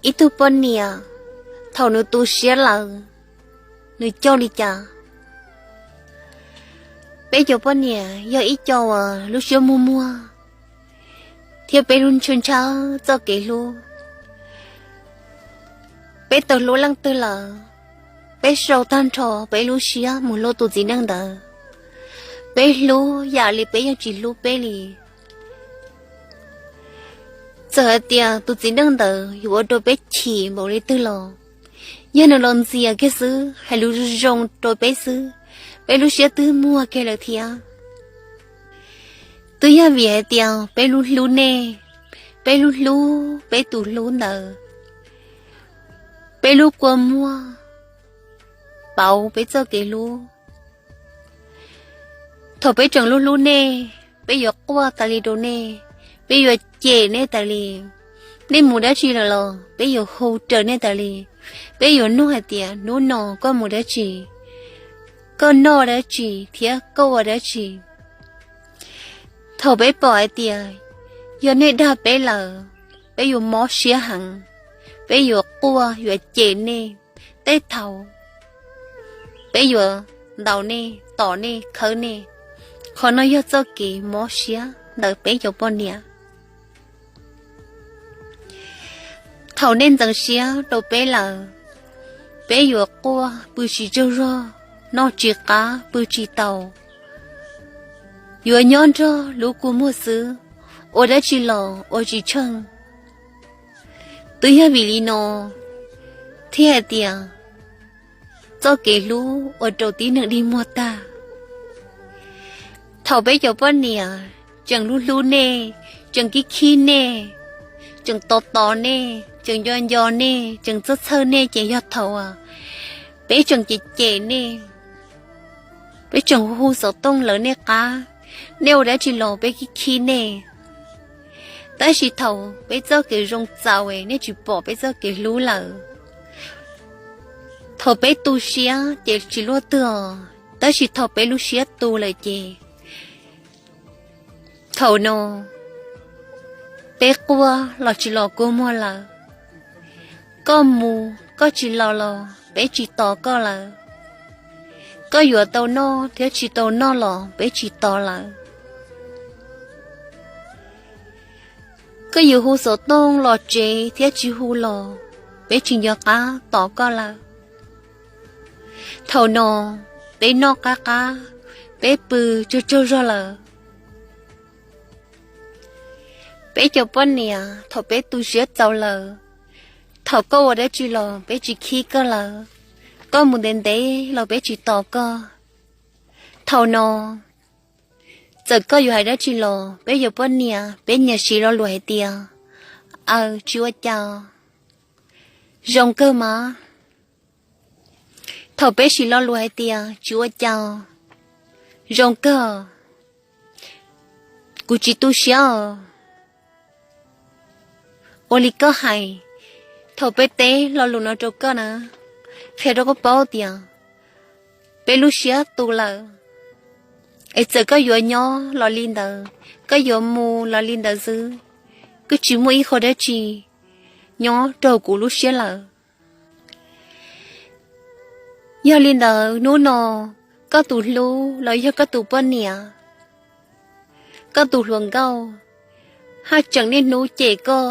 Ib tug poj niam thaum nws tu siab lawm, nws coj li cas? Peb cov poj niam yog ib co uas lub siab muag muag thiab peb lub ntshaw ntshaw txoj kev hlub. Peb tau hlub leej twg lawm, peb sau tag nrho peb lub siab mus hlub tus txiv neej ntawd. Peb hlub yam li peb yeej tsis hlub peb li. Txawm hais tias tus txiv neej ntawd yuav ua rau peb chim npaum li twg los, yog nws los ntxias kiag xwb, hais lus zoo zoo rau peb xwb, peb lub siab twb muag kiag lawm thiab. Twb yog vim hais tias peb lub hlub nej, peb lub hlub peb tus hlub ntawd, peb lub kua muag pauv peb txoj kev hlub. Thaum peb tseem lub hlub nej, peb yuav quaj tas li rau nej, peb yuav cem nej tas li. Nej mus dab tsi lawm los peb yuav hu raws nej tas li. Peb yuav nug hais tias hnub no koj mus dab tsi, koj noj dab tsi thiab koj ua dab tsi. Thaum peb pom hais tias yog nej dag peb lawm, peb yuav mob siab heev, peb yuav quaj yuav cem nej. Tej thaum peb yuav ntaus nej, tom nej, khawb nej. Qhov no yog txoj kev mob siab ntawm peb cov poj niam. Thaum nej ntxeev siab rau peb lawm, peb yuav quaj pw tsis tsaug zog, noj tsis qab pw tsis taus, yuav nyob nrog lub kua muag xwb, ua dab tsi los ua tsis tsheej. Twb yog vim li no thiaj hais tias txoj kev hlub ua rau tib neeg dig muag tag. Thaum peb cov poj niam tseem hlub hlub nej, tseem khib khib nej, tseem tos tos nej, tseem nco nco nej, tseem txhawj txhawj nej ces yog thaum peb tseem cem cem nej, peb tseem hu hu xov tooj lawv nej qab, nej ua dab tsi los peb khib khib nej. Tab sis thaum peb txoj kev zoo txaus nej tsis pom peb txoj kev hlub lawm. Thaum peb tu siab ces tsis luaj twg os, tab sis thaum peb lub siab tu lawm ces thaum no peb quaj los tsis los kua muag lawm. Koj mus koj tsis los los peb tsis tos koj lawm. Koj yuav tau noj thiab tsis tau noj los peb tsis tos lawm. Koj yuav hu xov tooj los tsev thiab tsis hu los peb tsis nco qab tos koj lawm. Thaum no peb noj qab qab, peb pw tsaug tsaug zog lawm. Peb cov poj niam thaum peb tu siab txaus lawm, thaum koj ua dab tsi los peb tsis khib koj lawm, koj mus ntev ntev los peb tsis tos koj. Thaum no txawm koj yuav hais dab tsi los peb cov poj niam peb nyiam siv lo lus hais tias, aws, tsis ua cas, zoo kawg mas. Thaum peb siv lo lus hais tias tsis ua cas, zoo kawg, kuv tsis tu siab os, ua li koj hais. Thaum peb teb lo lus no rau koj na, qhia rau koj paub tias peb lub siab tu lawm, es txawm koj yuav nyob los li ntawd, koj yuav mus los li ntawd xwb, kuj tsis muaj ib qho dab tsi nyob rau kuv lub siab lawm. Yog li ntawd hnub no koj tus hlub los yog koj tus poj niam, koj tus hluas nkauj, haj tseem niaj hnub cem koj,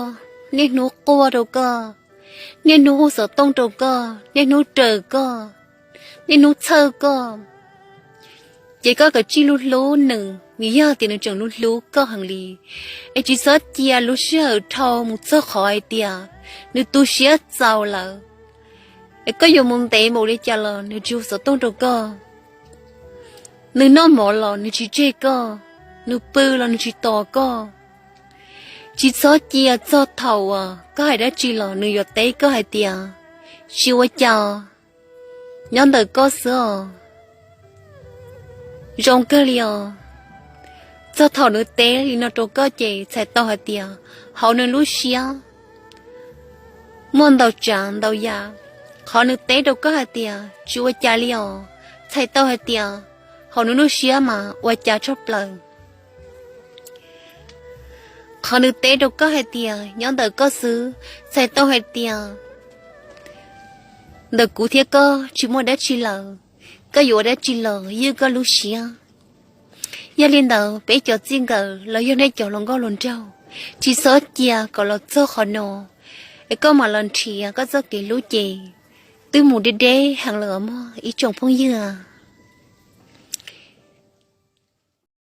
niaj hnub quaj rau koj, niaj hnub hu xov tooj rau koj, niaj hnub raws koj, niaj hnub txhawj koj, ces koj kav tsij lub hlub nws, vim yog tias nws tseem lub hlub koj heev li. Es tsis txhob cia lub sij hawm dhau mus txog qhov hais tias nws tu siab txaus lawm, es koj yuav mus ntev npaum li cas los nws tsis hu xov tooj rau koj. Nws noj mov los nws tsis tseg koj, nws pw los nws tsis tos koj. Tsis txhob cia txog thaum uas koj hais dab tsi los nws yuav teb koj hais tias, tsis ua cas, nyob ntawm koj xwb os, zoo kawg li os. Txog thaum nws teb li no rau koj ces txhais tau hais tias hauv nws lub siab muaj ntau tsav ntau yam. Qhov nws teb rau koj hais tias tsis ua cas li os, txhais tau hais tias hauv nws lub siab mas ua cas tshaj plaws. Qhov nws teb rau koj hais tias nyob ntawm koj xwb, txhais tau hais tias ntawm kuv thiab koj tsis muaj dab tsi lawm, koj yuav ua dab tsi los ywj koj lub siab. Yog li ntawd peb cov txij nkawm los yog nej cov hluas nkauj hluas nraug, tsis txhob cia kom los txog qhov no es koj mam los nrhiav koj txoj kev hlub ces twb mus deb deb heev lawm os mog ib tsoom phooj ywg.